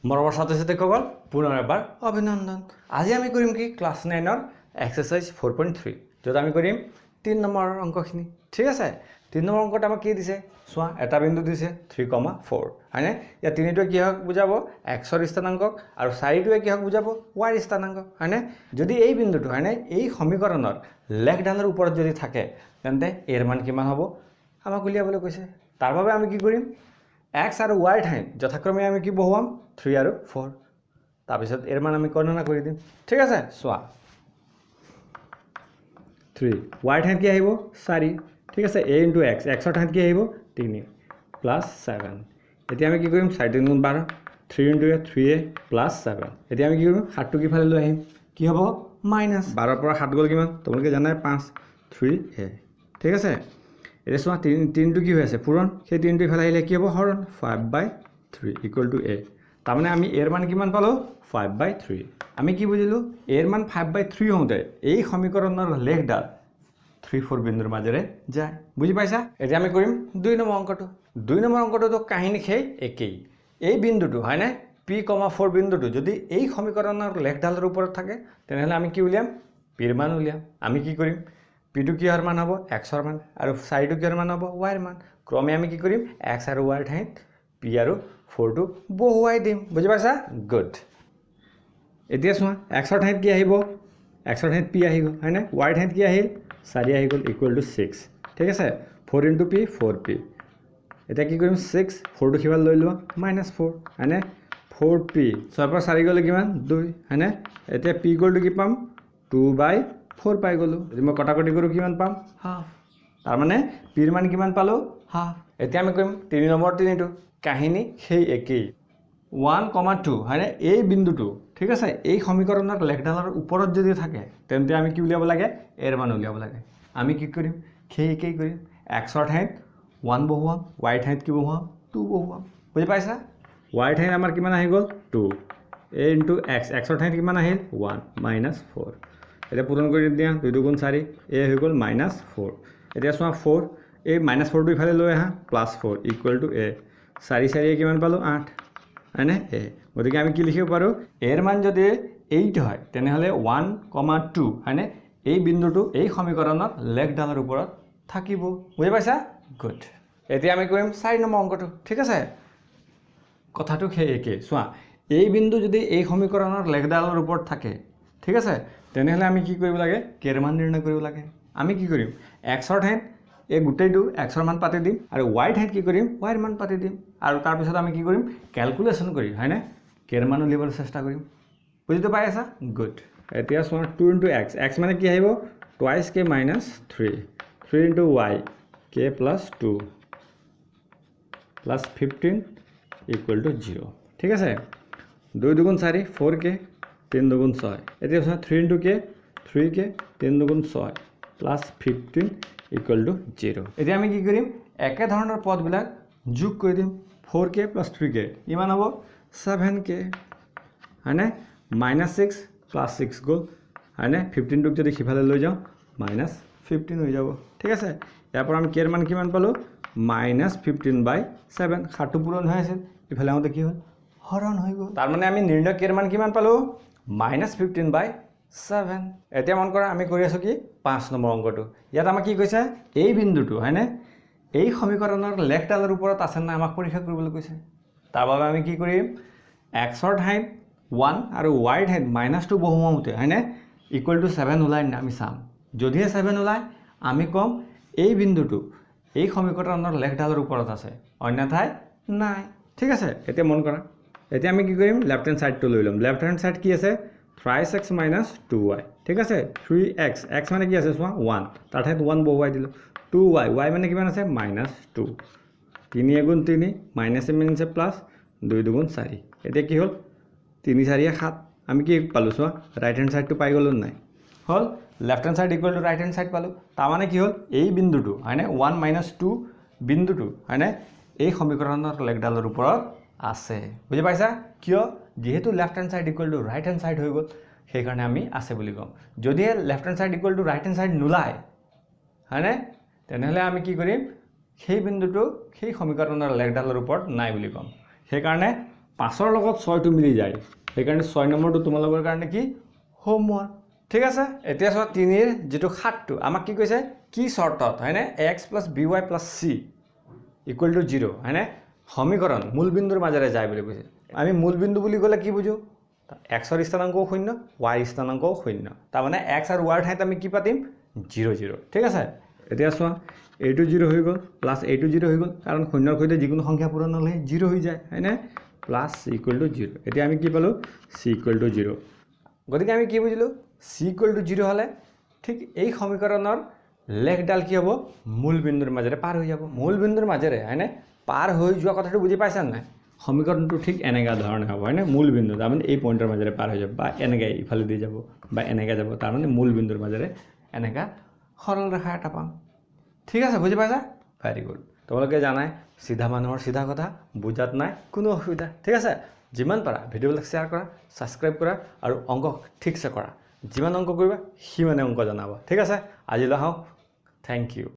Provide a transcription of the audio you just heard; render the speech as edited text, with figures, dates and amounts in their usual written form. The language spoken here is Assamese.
মৰমৰ ছাত্ৰ ছাত্ৰীসকল, পুনৰ এবাৰ অভিনন্দন। আজি আমি কৰিম কি, ক্লাছ নাইনৰ এক্সাৰচাইজ 4.3, য'ত আমি কৰিম 3 নম্বৰ অংকখিনি। ঠিক আছে, 3 নম্বৰ অংকত আমাক কি দিছে চোৱা, এটা বিন্দু দিছে 3,4, হয়নে? ইয়াত তিনিটোৱে কিহক বুজাব? এক্সৰ স্থানাংকক, আৰু চাৰিটোৱে কিহক বুজাব? ৱাইৰ স্থানাংকক, হয়নে? যদি এই বিন্দুটো, হয়নে, এই সমীকৰণৰ লেখডালৰ ওপৰত যদি থাকে, তেন্তে এৰ মান কিমান হ'ব আমাক উলিয়াবলৈ কৈছে। তাৰ বাবে আমি কি কৰিম, এক্স আৰু ৱাইৰ ঠাইত যথাক্ৰমে আমি কি বহুৱাম, 3 আৰু 4। তাৰপিছত এৰ মান আমি গণনা কৰি দিম। ঠিক আছে, চোৱা 3, ৱাইৰ ঠাইত কি আহিব, 4। ঠিক আছে, এ ইনটু এক্স, এক্সৰ ঠাইত কি আহিব, 3 প্লাছ 7। এতিয়া আমি কি কৰিম, 4 3 গুণ 12, 3 into a 3 a plus 7। এতিয়া আমি কি কৰিম, 7টো কিফালে লৈ আহিম, কি হ'ব, মাইনাছ 12ৰ পৰা 7 গ'ল কিমান, তোমালোকে জানাই 5, 3 এ। ঠিক আছে, এতিয়া চোৱা তিনিটো কি হৈ আছে, পূৰণ, সেই তিনিটো ইফালে আহিলে কি হ'ব, হৰণ, 5/3 ইকুৱেল টু এ। তাৰমানে আমি এৰ মান কিমান পালোঁ, 5/3। আমি কি বুজিলোঁ, এৰ মান 5/3 হওঁতে এই সমীকৰণৰ লেখডাল 3 4 বিন্দুৰ মাজেৰে যায়। বুজি পাইছা? এতিয়া আমি কৰিম 2 নম্বৰ অংকটো। 2 নম্বৰ অংকটোতো কাহিনী সেই একেই। এই বিন্দুটো, হয়নে, P,4 বিন্দুটো যদি এই সমীকৰণৰ লেখডালৰ ওপৰত থাকে, তেনেহ'লে আমি কি উলিয়াম, পিৰ মান উলিয়াম। আমি কি কৰিম, পিটো কিহৰ মান হ'ব, এক্সৰ মান, আৰু চাৰিটো কিহৰ মান হ'ব, ৱাইৰ মান। ক্ৰমে আমি কি কৰিম, এক্স আৰু ৱাইৰ ঠাইত পি আৰু 4টো বহুৱাই দিম। বুজি পাইছা? গুড। এতিয়া চোৱা, এক্সৰ ঠাইত কি আহিব, এক্সৰ ঠাইত পি আহি গ'ল, হয়নে? ৱাইৰ ঠাইত কি আহিল, 4 আহি গ'ল, ইকুৱেল টু 6। ঠিক আছে, 4 ইনটু পি 4 পি। এতিয়া কি কৰিম, 6 4টো সিফালে লৈ লোৱা, মাইনাছ 4, হয়নে? 4 পি, 6ৰ পৰা 4 গ'লে কিমান, 2, হয়নে? এতিয়া পি ইকুৱেল টু কি পাম, 2/4 পাই গ'লোঁ। যদি মই কটাকটি কৰোঁ কিমান পাম, হাফ। তাৰমানে পিৰ মান কিমান পালোঁ, হাফ। এতিয়া আমি কৰিম 3 নম্বৰ তিনিটো, কাহিনী সেই একেই, 1,2, হয়নে? এই বিন্দুটো, ঠিক আছে, এই সমীকৰণৰ লেখডালৰ ওপৰত যদি থাকে, তেন্তে আমি কি উলিয়াব লাগে, এৰ মান উলিয়াব লাগে। আমি কি কৰিম, সেই একেই কৰিম, এক্সৰ ঠাইত 1 বহুৱাম, ৱাইৰ ঠাইত কি বহুৱাম, 2 বহুৱাম। বুজি পাইছা? ৱাইৰ ঠাইত আমাৰ কিমান আহি গ'ল, 2, এ ইনটু এক্স, এক্সৰ ঠাইত কিমান আহিল, 1 মাইনাছ 4। এতিয়া পূৰণ কৰি দিয়া, 2 দুগুণ 4, এ হৈ গ'ল মাইনাছ 4। এতিয়া চোৱা 4, এই মাইনাছ 4টো ইফালে লৈ আহা, প্লাছ 4 ইকুৱেল টু এ। 4 4 কিমান পালোঁ, 8, হয়নে? এ। গতিকে আমি কি লিখিব পাৰোঁ, এৰ মান যদি 8 হয়, তেনেহ'লে 1,2, হয়নে, এই বিন্দুটো এই সমীকৰণৰ লেখডালৰ ওপৰত থাকিব। বুজি পাইছা? গুড। এতিয়া আমি কৰিম 4 নম্বৰ অংকটো। ঠিক আছে, কথাটো সেই একেই। চোৱা, এই বিন্দু যদি এই সমীকৰণৰ লেখডালৰ ওপৰত থাকে, ঠিক আছে, তেনেহ'লে আমি কি কৰিব লাগে, কেৰ মান নিৰ্ণয় কৰিব লাগে। আমি কি কৰিম, এক্সৰ ঠাইত এই গোটেইটো এক্সৰ মান পাতি দিম, আৰু ৱাইৰ ঠাইত কি কৰিম, ৱাইৰ মান পাতি দিম, আৰু তাৰপিছত আমি কি কৰিম, কেলকুলেশ্যন কৰি, হয়নে, কেৰ মান উলিয়াবলৈ চেষ্টা কৰিম। বুজিটো পাই আছা? গুড। এতিয়া চোৱা, 2 ইনটু এক্স, এক্স মানে কি আহিব, twice k minus 3, 3 into y k plus 2 plus 15 equal to 0। ঠিক আছে, 2 দুগুণ 4, 4 কে, 3 দুগুণ 6। এতিয়া চোৱা, 3 ইনটু কে 3 কে, 3 দুগুণ 6 প্লাছ 15 ইকুৱেল টু 0। এতিয়া আমি কি কৰিম, একেধৰণৰ পদবিলাক যোগ কৰি দিম। 4 কে প্লাছ 3 কে ইমান হ'ব 7 কে, হয়নে? মাইনাছ 6 প্লাছ 6 গ'ল, হয়নে? 15টোক যদি সিফালে লৈ যাওঁ, মাইনাছ 15 হৈ যাব। ঠিক আছে, ইয়াৰ পৰা আমি কেৰ মান কিমান পালোঁ, মাইনাছ 15/7। 7টো পূৰণ হৈ আছিল, ইফালে আহোঁতে কি হ'ল, হৰণ হৈ গ'ল। তাৰমানে আমি নিৰ্ণয় কেৰ মান কিমান পালোঁ, মাইনাছ 15/7। এতিয়া মন কৰা, আমি কৰি আছোঁ কি, 5 নম্বৰ অংকটো। ইয়াত আমাক কি কৈছে, এই বিন্দুটো, হয়নে, এই সমীকৰণৰ লেখডালৰ ওপৰত আছে নাই আমাক পৰীক্ষা কৰিবলৈ কৈছে। তাৰ বাবে আমি কি কৰিম, এক্সৰ ঠাইত 1 আৰু ৱাইৰ ঠাইত মাইনাছ 2 বহুৱাওঁতে, হয়নে, ইকুৱেল টু 7 ওলায় নাই আমি চাম। যদিহে 7 ওলায়, আমি ক'ম এই বিন্দুটো এই সমীকৰণৰ লেখডালৰ ওপৰত আছে, অন্যথাই নাই। ঠিক আছে, এতিয়া মন কৰা, এতিয়া আমি কি কৰিম, লেফ্ট হেণ্ড ছাইডটো লৈ ল'ম। লেফ্ট হেণ্ড ছাইড কি আছে, 3x minus 2y। ঠিক আছে, 3x, x মানে কি আছে চোৱা, 1, তাৰ ঠাইত 1 বহুৱাই দিলোঁ। 2y, why মানে কিমান আছে, মাইনাছ 2, 3 এগুণ 3, মাইনাছে মাইনাছে প্লাছ, 2 দুগুণ 4। এতিয়া কি হ'ল, 3 4 7। আমি কি পালোঁ চোৱা, ৰাইট হেণ্ড ছাইডটো পাই গ'লোঁ নাই, হ'ল left hand side equal to right hand side পালোঁ। তাৰমানে কি হ'ল, এই বিন্দুটো, হয়নে, 1 মাইনাছ 2 বিন্দুটো, হয়নে, এই সমীকৰণৰ লেখডালৰ ওপৰত আছে। বুজি পাইছা কিয়? যিহেতু left hand side equal to right hand side হৈ গ'ল, সেইকাৰণে আমি আছে বুলি ক'ম। যদিহে left hand side equal to right hand side নোলায়, হয়নে, তেনেহ'লে আমি কি কৰিম, সেই বিন্দুটো সেই সমীকৰণৰ লেখডালৰ ওপৰত নাই বুলি ক'ম। সেইকাৰণে পাঁচৰ লগত ছয়টো মিলি যায়। সেইকাৰণে 6 নম্বৰটো তোমালোকৰ কাৰণে কি? হোমৱৰ্ক। ঠিক আছে, এতিয়া চোৱা, তিনিৰ যিটো সাতটো আমাক কি কৈছে? কি চৰ্তত, হয়নে, x plus b y plus c equal to 0, হয়নে, সমীকৰণ মূলবিন্দুৰ মাজেৰে যায় বুলি কৈছে। আমি মূলবিন্দু বুলি ক'লে কি বুজোঁ? এক্সৰ স্থানাংকও শূন্য, ৱাইৰ স্থানাংকও শূন্য। তাৰমানে এক্স আৰু ৱাইৰ ঠাইত আমি কি পাতিম? 0 0। ঠিক আছে, এতিয়া চোৱা, এইটো 0 হৈ গ'ল, প্লাছ এইটো 0 হৈ গ'ল, কাৰণ শূন্যৰ সৈতে যিকোনো সংখ্যা পূৰণ হ'লে 0 হৈ যায়, হয়নে? Plus C equal to 0। এতিয়া আমি কি পালোঁ? C equal to 0। গতিকে আমি কি বুজিলোঁ? চি ইকুৱেল টু 0 হ'লে ঠিক এই সমীকৰণৰ লেখডাল কি হ'ব? মূলবিন্দুৰ মাজেৰে পাৰ হৈ যাব। মূলবিন্দুৰ মাজেৰে, হয়নে, পাৰ হৈ যোৱা কথাটো বুজি পাইছা নাই? সমীকৰণটো ঠিক এনেকুৱা ধৰণে হ'ব, হয়নে? মূলবিন্দু তাৰমানে এই পইণ্টৰ মাজেৰে পাৰ হৈ যাব, বা এনেকৈ ইফালে দি যাব, বা এনেকৈ যাব। তাৰমানে মূলবিন্দুৰ মাজেৰে এনেকুৱা সৰল ৰেখা এটা পাম। ঠিক আছে, বুজি পাইছা? Very good. তোমালোকে জানাই, চিধা মানুহৰ চিধা কথা, বুজাত নাই কোনো অসুবিধা। ঠিক আছে, যিমান পাৰা ভিডিঅ'বিলাক শ্বেয়াৰ কৰা, ছাবস্ক্ৰাইব কৰা আৰু অংক ঠিকছে কৰা। যিমান অংক কৰিবা, সিমানে অংক জনাব। ঠিক আছে, আজিলৈ আহোঁ। Thank you.